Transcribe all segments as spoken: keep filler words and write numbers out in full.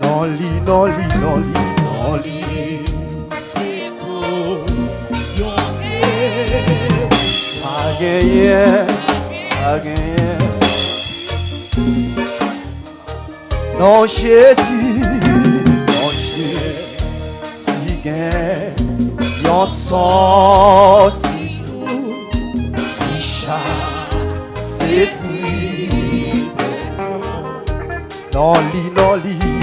Non li, non li, non li, non li. Pa genyen, pa genyen. Non Jezi, non Jezi, gen yon sòsi tou ki chase tristès. Non li, non li, non li.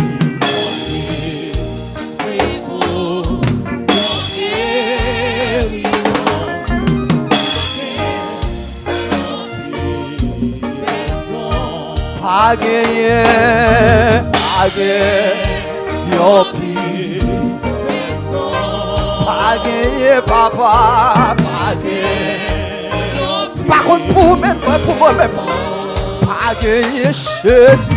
Pa genyen, pa genyen yon pi. Pa genyen, papa, pa genyen. Pa konn pou ou menm, mwen pou mwen menm. Pa genyen Jezi.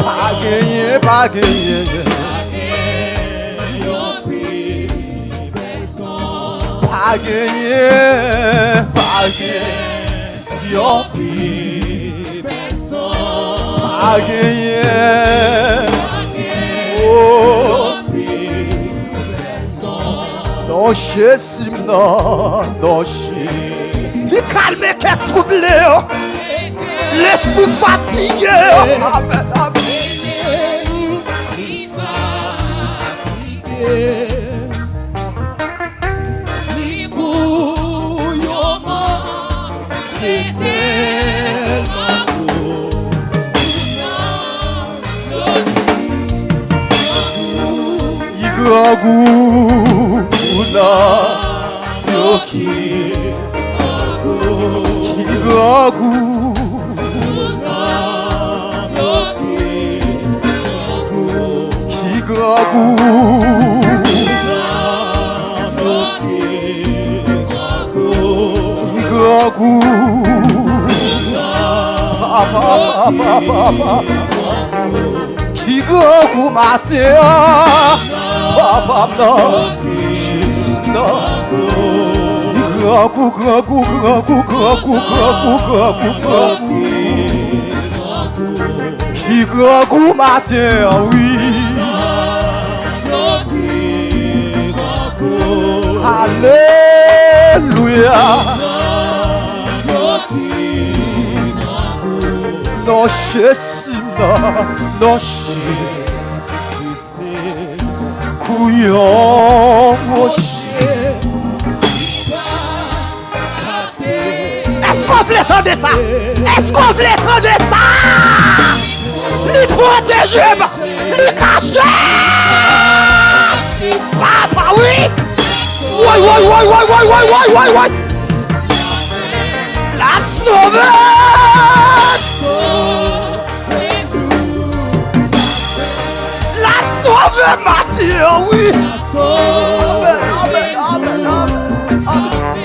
Pa genyen, pa genyen. Pa genyen, pa genyen. Yon pi pèsonn. Pa genyen. Oh. Non Jezi m nan, non Jezi. Li kalme kè twouble yo. Lespri fatige yo. Amèn, amèn. Li kou yon mò, se tèlman gwo. Ki grangou pou nan yo ki grangou. Ki grangou. Ki grangou. Ki grangou. Papa, papa, papa. Ki grangou maten an. Papa m nan. Jezi nan. Grangou, grangou, grangou, grangou. Ki grangou maten an, wi. Alelouya. Non Jezi, non, non Jezi. Kou yon woche. Èske w vle tande sa? Èske w vle tande sa? Li pwoteje m, li kache m. Papa, wi. Woy, woy, woy. L ap sove m. L ap sove m maten an, wi. Amèn, amèn, amèn, amèn, amèn.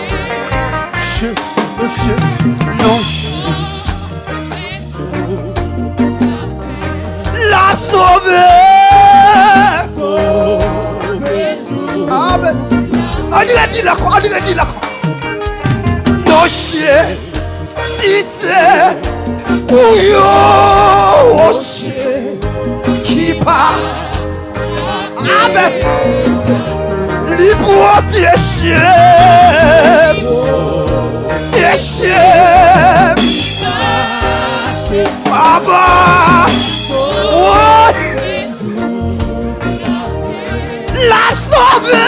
Jezi, non Jezi, non Jezi. L ap sove. Amèn. Ann redi l ankò, ann redi l ankò. Non Jezi. Si se pou yon woche ki pa avè li pwoteje m, pwoteje m. Papa, woy. L ap sove.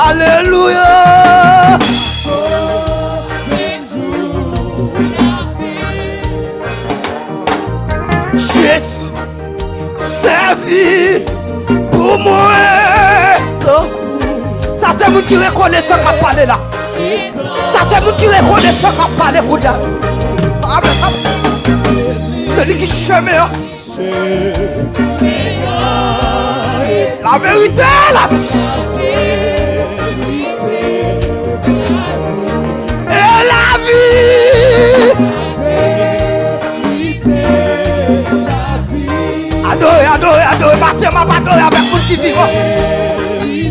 Alelouya. Jezi. Sèvi pou mwen tankou. Sa se moun ki rekonesan k ap pale la. Sa se moun ki rekonesan k ap pale kounye a. Amèn. Se li ki chemen an. La verite, la vi. E lavi. Adore, adore, adore. Maten, m ap adore avèk moun ki vivan.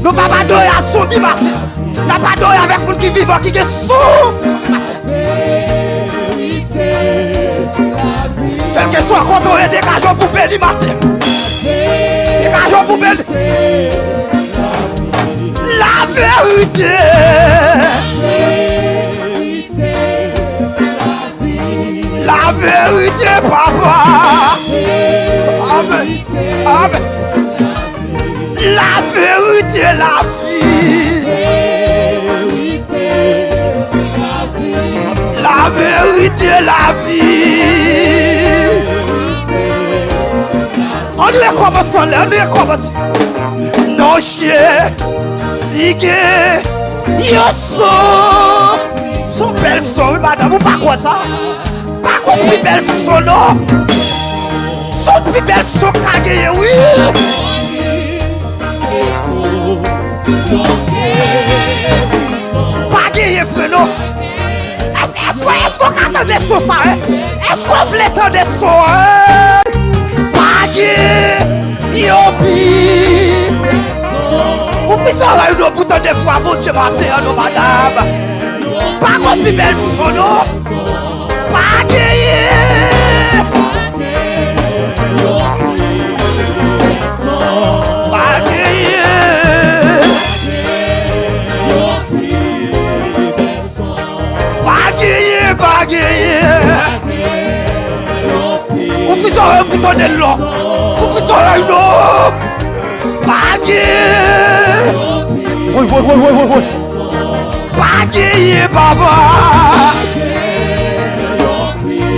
Nou p ap adore a zonbi maten. N ap adore avèk moun Bondye ki gen souf. Kèlkeswa kote w ye, degaje w pou beni maten. Degaje w pou beni. Laverite. Laverite, papa. Amèn. Amèn. Laverite, lavi. Laverite, lavi. Ann rekòmanse anlè, ann rekòmanse. Non, Jezi gen yon son. Son bèl son, wi, madanm, ou pa kwè sa? Pa gon pi bèl son, non. Son pi bèl son ka genyen, wi. Pa genyen vre, non. Èske, èske, èske w ka tande son sa, en? Èske w vle tande son, en? Pa gen yon pi. Ouvri zòrèy nou pou tande vwa Bondye maten an, non, madanm. Pa gon pi bèl son, non. Pa genyen. Pa genyen. Pa genyen, pa genyen. Ouvri zòrèy pou tande l non. Ouvri zòrèy non. Pa genyen. Woy, woy, woy, woy, woy, woy. Pa genyen, papa.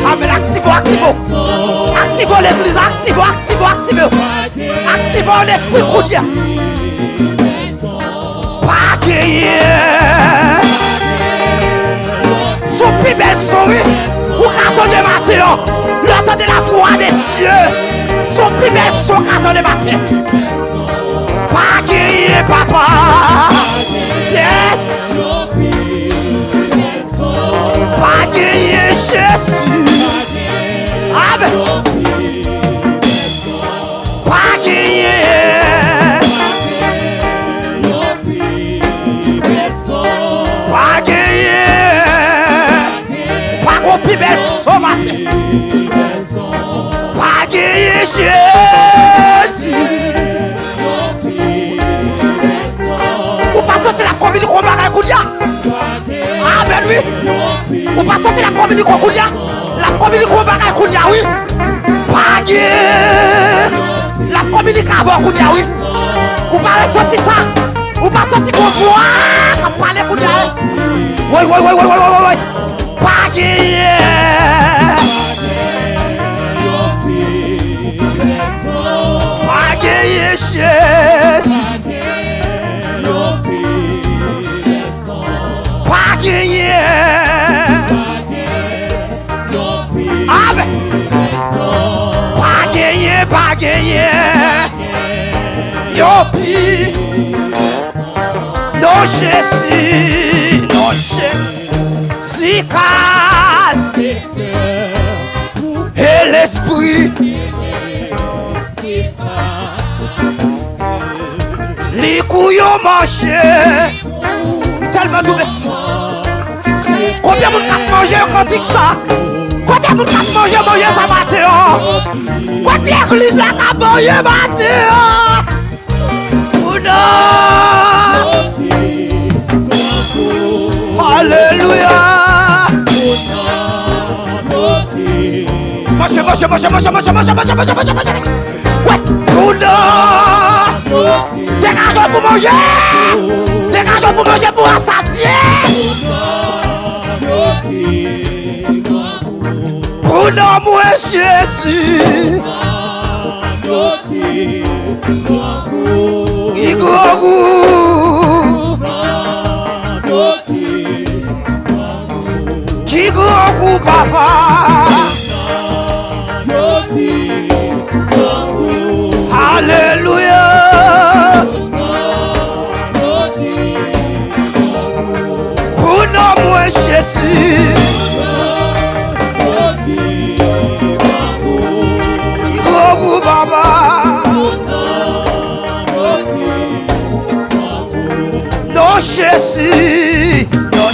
Amèn, aktive w, aktive w. Aktive w, legliz, aktive w, aktive w, aktive w. Aktive w, lespri, kounye a. Pa genyen. Son pi bèl son, wi. Ou ka tande maten an. Lè w tande la voix de Dieu. Son pi bèl son w ka tande maten. Pa genyen, papa. Yes. Pa genyen, Jezi. Amèn. Pa genyen. Pa genyen. Pa gon pi bèl son maten. Pa genyen, Jezi. Ou pa santi l ap kominike yon bagay kounye a? Amèn, wi. Ou pa santi l ap kominike w kounye a? L ap kominike yon bagay kounye a, wi. Pa gen. L ap kominike avè w kounye a, wi. Ou pa resanti sa? Ou pa santi gon vwa k ap pale kounye a? Woy, woy, woy. Pa genyen. Pa genyen, Jezi. Pa genyen. Amèn. Pa genyen, pa genyen. Yo pi. Non Jezi, non Jezi ka. E lespri. Li kou yo manje. Tèlman dou, mesye. Konbyen moun k ap manje yo kantik sa? Kote moun k ap manje manje sa maten an? Kot legliz la k ap manje maten an? Pou non. Alelouya. Manje, manje, manje. Wè, pou non. Degaje w pou manje. Degaje w pou manje pou rasasye. Pou non mwen Jezi. Ki gran gou. Ki gran gou, papa. Alelouya. Pou non mwen Jezi. Ki gran gou, papa. Non Jezi, non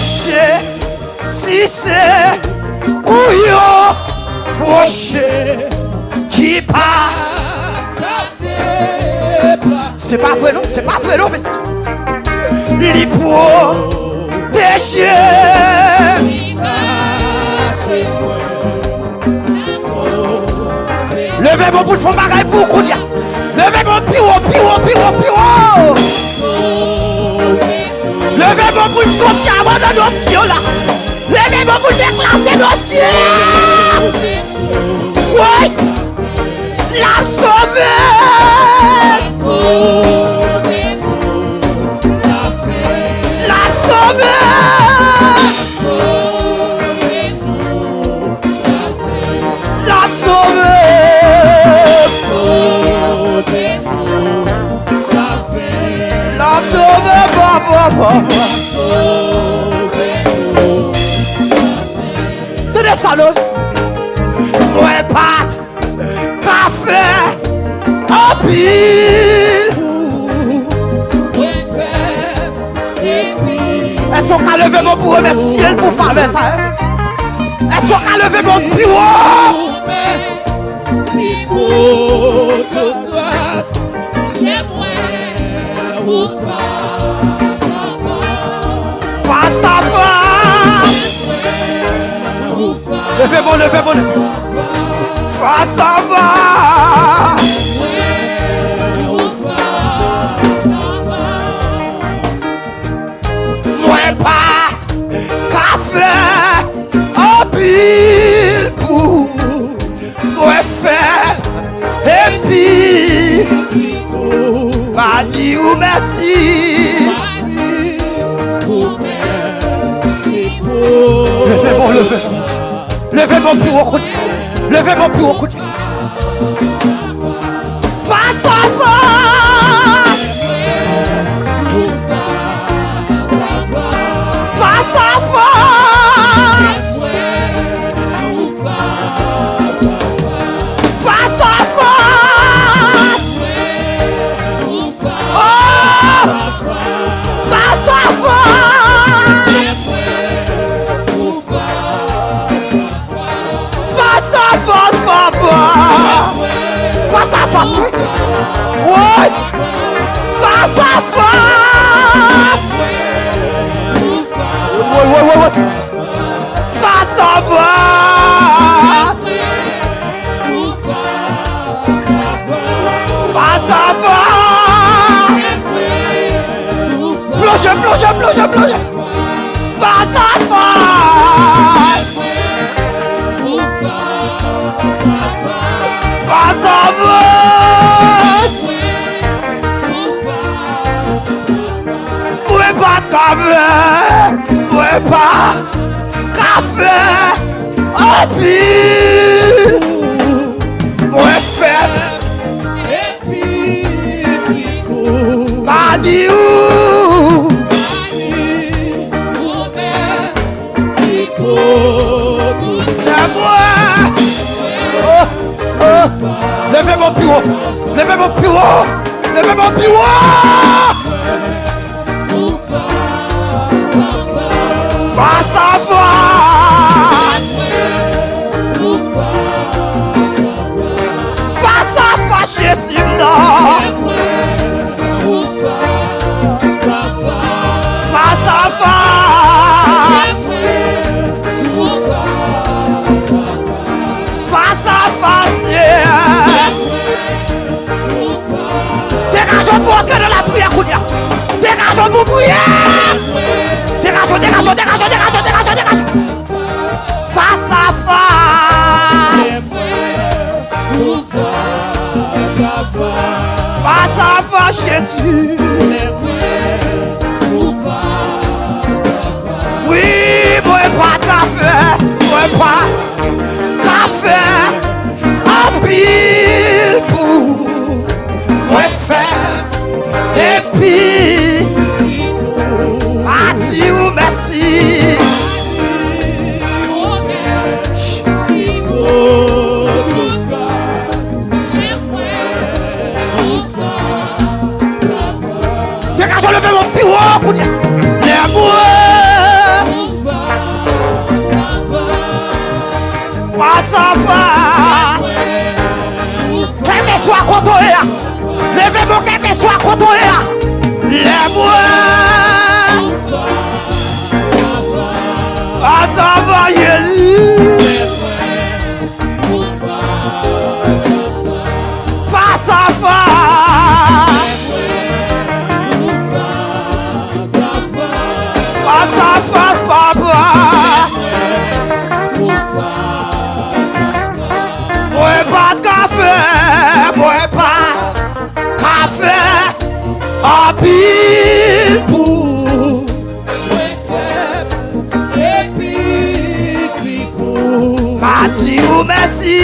Si se pou yon pwoche ki pa ka deplase. Se pa vre non, se pa vre non, mesye. Li pwoteje. Leve men w pou l fè yon bagay pou ou kounye a. Leve men w pi wo, pi wo, pi wo, pi wo. Leve men w pou l soti anba nan dosye w la. Leve men w pou l deklase dosye a. Woy! L ap sove! L ap sove! L ap sove! L ap sove, papa, papa. Tande sa non. Mwen pa t ka fè anpil. Èske w ka leve men w pou remèsye l pou favè sa a? Èske w ka leve men w pi wo? Fas a fas. Leve men w, leve men w, leve men w. Fas a fas. Mwen pa t ka fè anpil pou mwen fè epi pa di ou mèsi. Leve men w, leve men w. Leve men w pi wo kounye a. Leve men w pi wo kounye a. Fas a fas. Fas a fas. Fas a fas. Oh! Fas a fas. Fas a fas, papa. Fas a fas, wi. Woy. Fas a fas. Woy, woy, woy, woy. Fas a fas. Fas a fas. Plonje, plonje, plonje, plonje. Fas a fas. Fas a fas. Mwen pa t ka fè, mwen pa t ka fè anpil. Mwen fè epi pa di ou. Lè mwen. Oh, oh. Leve men w pi wo. Leve men w pi wo. Leve men w pi wo. Fas a fas. Fas a fas, Jezi m nan. Fas a fas. Fas a fas, yeah. Degaje w pou w antre nan lapriyè kounye a. Degaje w pou w priye. Degaje w, degaje w, degaje w, degaje w, degaje w, degaje w. Fas a fas. Fas a fas, Jezi. Wi, mwen pa t ka fè, mwen pa t ka fè anpil pou mwen fè epi pa di ou mèsi. Degaje w, leve men w pi wo kounye a. Lè mwen. Kwa kote w ye a? Lè mwen fas a fas, Jezi. Fas a fas. Fas a fas, papa. Mwen pa t ka fè, mwen pa t ka fè anpil pou mwen fèb e piti pou ka di ou mèsi.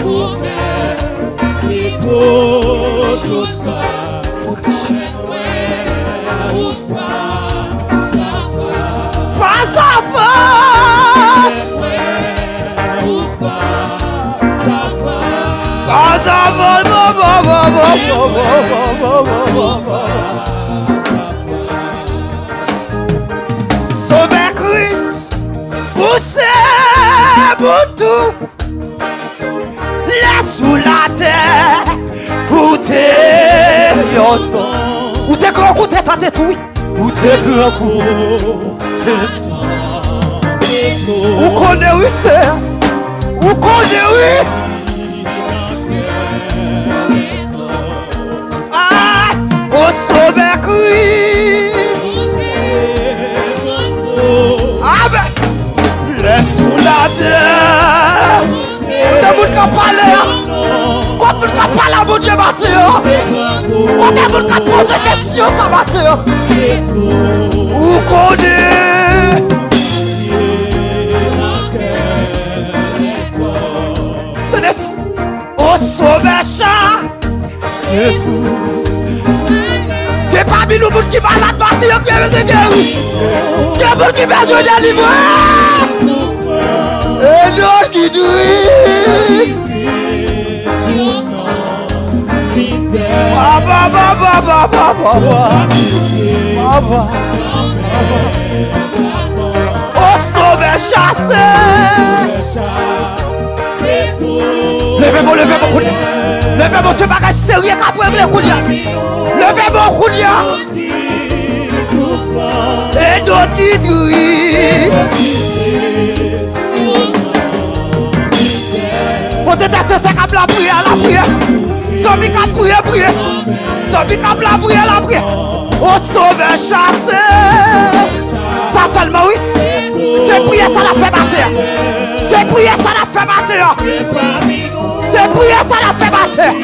Ou menm ki pou tout tan. Fas a fas. Fas a fas. Sovè Kris, pou se moun tou. Lè sou latè, ou te yon non. Ou te gran kou, te tante tou, wi. Ou te gran kou, te tante tou. Ou konnen, wi, Seyè. Ou konnen, wi. Ah, o Sovè Kris. Amèn. Lè sou latè. Kote moun k ap pale a? Kote moun k ap pale a Bondye maten an? Kote moun k ap poze kesyon sa maten an? Ou konnen. Tande sa. O Sovè, sa se tou. Gen pami nou moun ki malad maten an, ki bezwen geri. Gen moun ki bezwen delivrans. E nou ki tris. Papa, papa, papa, papa. Papa. O Sovè, chase. Leve men w, leve men w kounye a. Leve men w, se bagay serye k ap regle kounye a. Leve men w kounye a. E nou ki tris. Kote tè sè k ap lapriyè, lapriyè. Zanmi k ap priye, priye. Zanmi k ap lapriyè, lapriyè. O Sovè, chase. Sa sèlman, wi. Se priyè sa n ap fè maten an. Se priyè sa n ap fè maten an. Se priyè sa n ap fè maten an.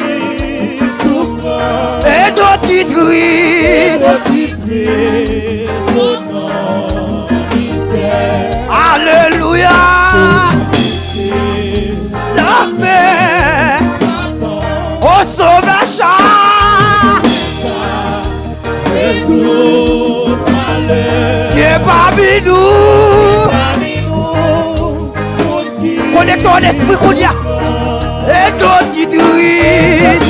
E nou ki tris. Alelouya. Lapè. O Sovè, chase. Gen pami nou. Konekte w an espri kounye a. E nou ki tris.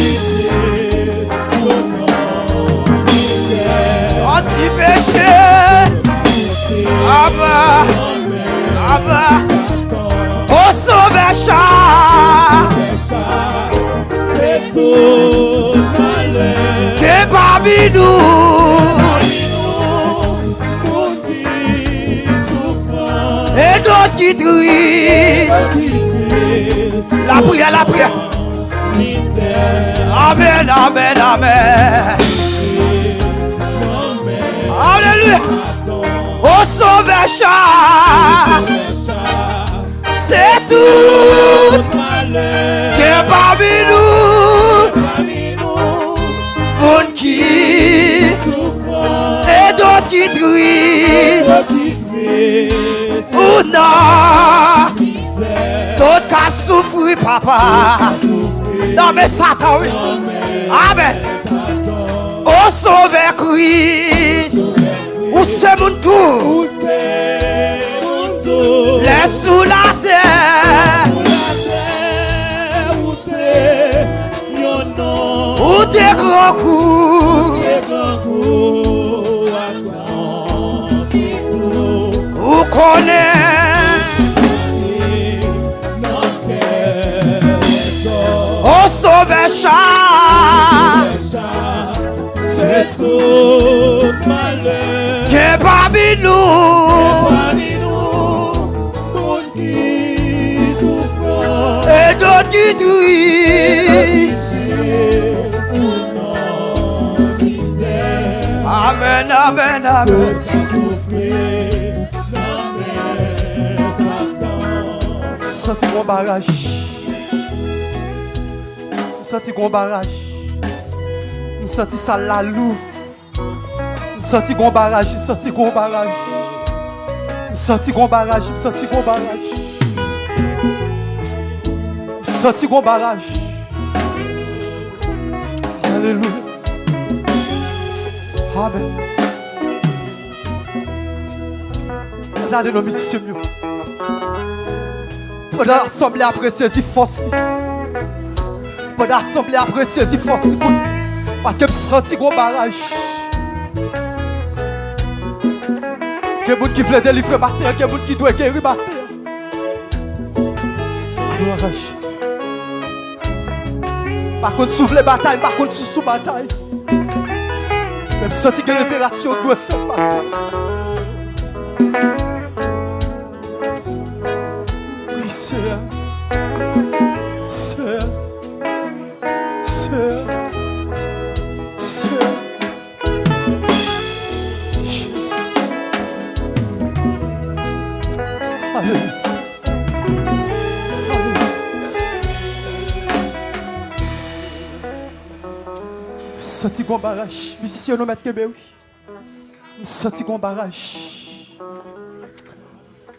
Santi peche. Aba. Aba. O Sovè, chase. Gen pami nou. E nou ki tris. Lapriyè, lapriyè. Amèn, amèn, amèn. Alelouya. O Sovè, chase. Se tout malè. Gen pami nou. Moun ki. E dòt ki tris. Ou nan. Dòt k ap soufri, papa. Nan men Satan, wi. Amèn. O Sovè Kris. Ou se moun tou. Lè sou latè. Ou te gran kou. Ou konnen. O Sovè, Sa, se tout malè. Gen pami nou. Gen pami nou, moun ki soufran. E dòt ki tris. Amèn, amèn, amèn. Santi yon baraj. M santi gon baraj. M santi sa lalou. M santi gon baraj, m santi gon baraj. M santi gon baraj, m santi gon baraj. M santi gon baraj. Alelouya. Amèn. Gade non mizisyen m yo. Pandan asanble a ap resezi fòs li. Pandan asanble a ap resezi fòs li kounye a. Paske m santi gwo baraj. Gen moun ki vle delivre maten an, gen moun ki dwe geri maten an. Glwa a Jezi. Pa konn si w vle batay, pa konn si w sou batay. Men m santi gen liberasyon k dwe fèt maten an. Wi, Seyè. Seyè. Seyè. Seyè. Jezi. Alelouya. Alelouya. Santi gon baraj. Mizisyen, nou mèt kenbe, wi. M santi gon baraj.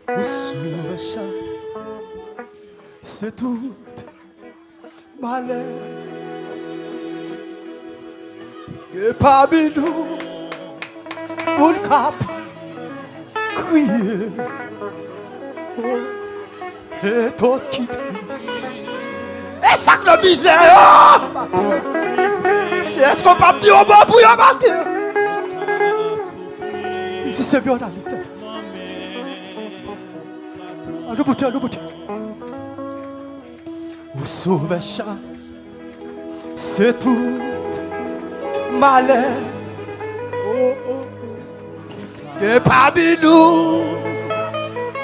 Ou soulve chak. Se tout malè. Gen pami nou moun k ap kriye. E dòt ki tris. E sa k nan mizè yo. Se èske w p ap di yon mo pou yo maten? Isi se Bernard. An nou boute, an nou boute. Ou sovè chak, se tout malè. Oh, oh. Gen pami nou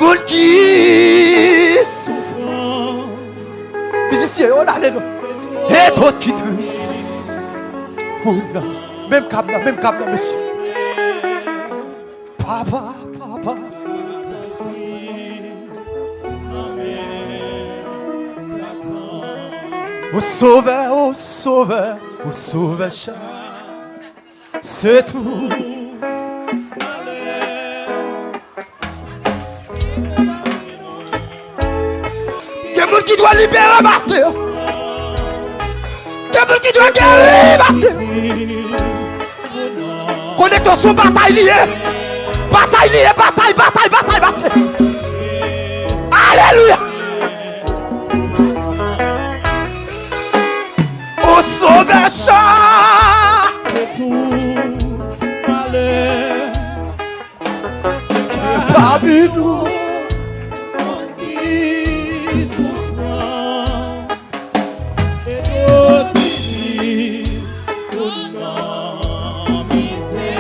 moun ki soufran. Mizisyen yo, lale non. E dòt ki tris. Ou nan. Menm kab nan, menm kab nan, mesye. Papa, papa. O Sovè, o Sovè, o Sovè chak. Se tou. Gen moun ki dwe libere maten. Gen moun ki dwe geri maten. Konekte sou batay li ye. Batay li ye, batay, batay, batay, batay. Alelouya. O Sovè chak. Se tout malè. Pami nou. Moun ki soufran. E dòt ki tris. Moun nan mizè.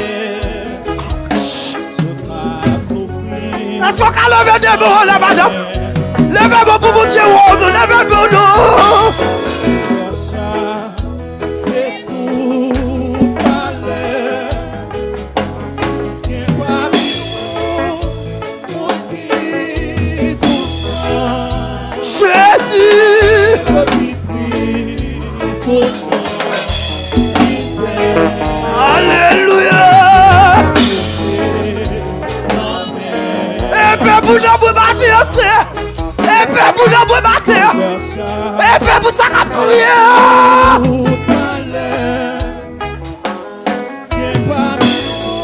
Sou ka soufri. Èske w ka leve de men w anlè, madanm? Leve men w pou Bondye wè w non, leve men w non. Se tout malè. Gen pami nou moun ki soufran. Jezi! Ki tris, soufran, mizè. Alelouya! Epe pou nanm mwen maten an, Seyè! Epe pou nanm mwen maten an! Epe pou sa k ap kriye an! Tout malè. Gen pami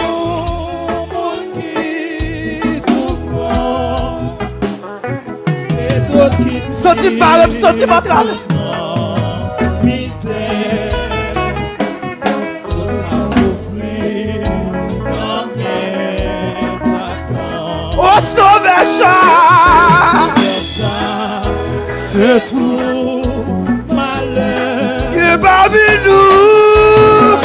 nou moun ki soufran. E dòt ki tris. Santi m pare, m santi m antre ale. Mizè. Moun k ap soufri nan men Satan. O Sovè chak. Se tout malè. Gen Pami nou.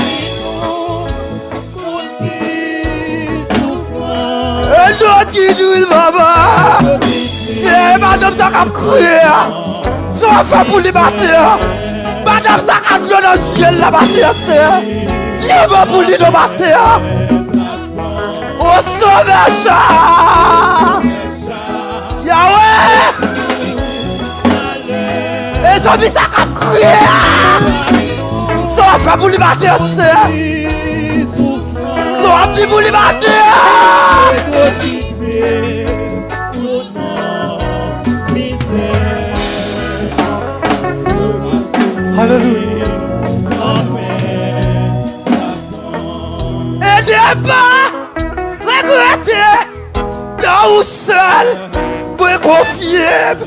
E lòt ki dri l, papa. Se madanm sa k ap kriye a. Sa w ap fè pou li maten an? Madanm sa k ap dlo nan zye l la maten an, Seyè. Vye mo pou li non maten an. O sovè sa. Yahweh! E zanmi sa k ap kriye a! Sa w ap fè pou li maten an, Seyè? Sa w ap di pou li maten an? Alelouya. Ede m pa regrete. Nan ou sèl mwen konfye m,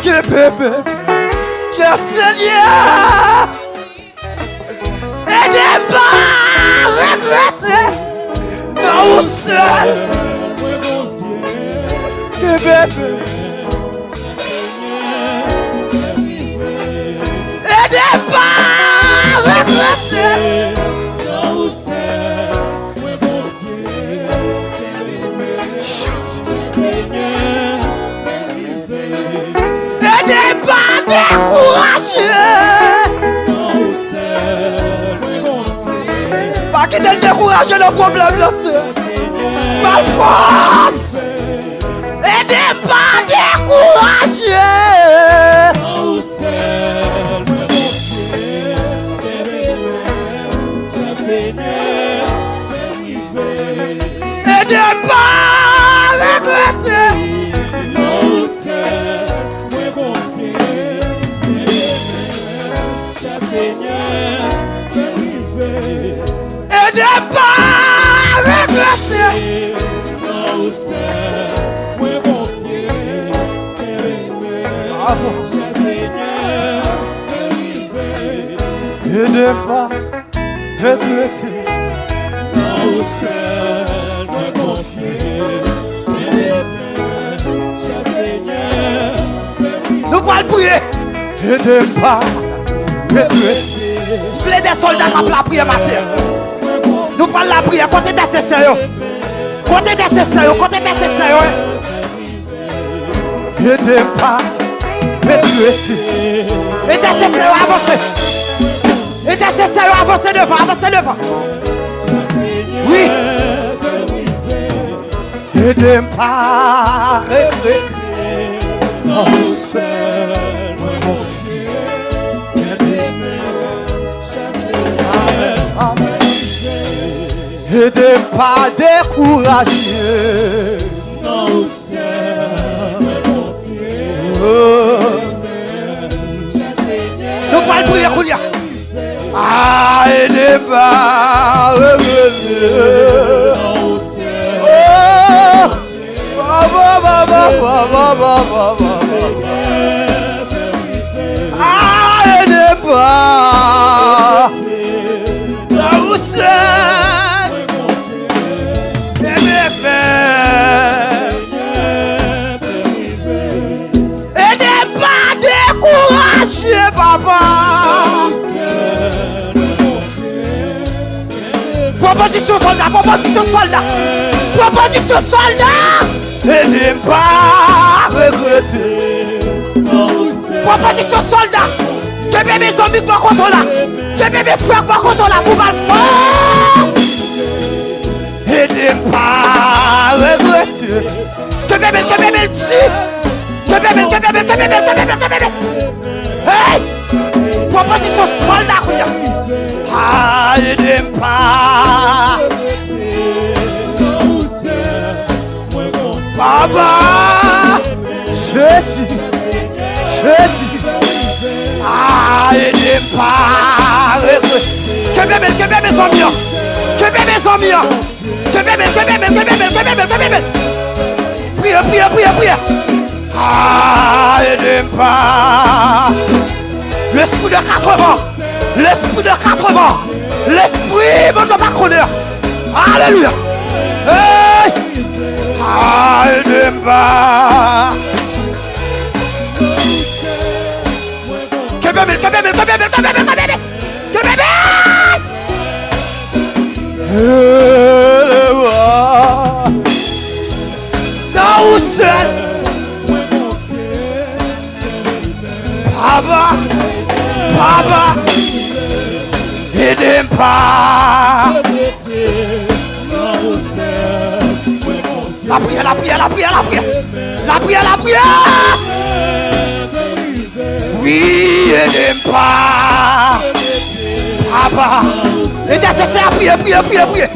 kenbe m, chè Senyè. Ede m pa regrete. Nan ou sèl mwen konfye m, kenbe m, ede m pa regrete. Nan ou sèl mwen konfye m, kenbe m, chè Senyè. Ede m pa dekouraje. Pa kite l dekouraje nan pwoblèm nan, Seyè. Ba l fòs. Ede m pa dekouraje. Ede m pa regrete. Ede m pa regrete. Bravo. Ede m pa regrete. Nan ou sèl mwen konfye m. Nou pral priye. Ede m pa regrete. M vle de sòlda k ap lapriyè maten. Nou pral lapriyè. Kote entèsesè yo? Kote entèsesè yo? Kote entèsesè yo? Ede m pa regrete. Entèsesè yo, avanse. Entèsesè yo, avanse devan, avanse devan. Wi. Ede m pa regrete. Nan ou sèl mwen konfye m. Ede m pa dekouraje. Nou pral priye kounye a. A, ede m pa regrete. Oh, ba, ba, ba. A, ede m pa. Nan ou sèl. Kenbe fèm. Ede m pa dekouraje, papa. Pwopozisyon sòlda, pwopozisyon sòlda, pwopozisyon sòlda. Ede m pa regrete. Pwopozisyon sòlda. Kenbe men zanmi k bò kote w la. Kenbe men frè k bò kote w la pou ba l fòs. Ede m pa regrete. Kenbe men, kenbe men, di. Kenbe men, kenbe men, kenbe men, kenbe men, kenbe men. Hey! Pwopozisyon sòlda kounye a. A, ede m pa. Papa! Jezi! Jezi! A, ede m pa regrete. Kenbe men, kenbe men zanmi an. Kenbe men zanmi an. Kenbe men, kenbe men, kenbe men, kenbe men, kenbe men. Priye, priye, priye, priye. A, ede m pa. Lespri de katrevan. Lespri de katrevan. Lespri, bon, nou pa konnen. Alelouya. Hey! A, ede m pa. Kenbe men, kenbe men, kenbe men, kenbe men, kenbe men. Papa, papa, ede m pa. Lapriyè, lapriyè, lapriyè, lapriyè. Lapriyè, lapriyè. Wi, ede m pa. Papa. Entèsesè, priye, priye, priye, priye.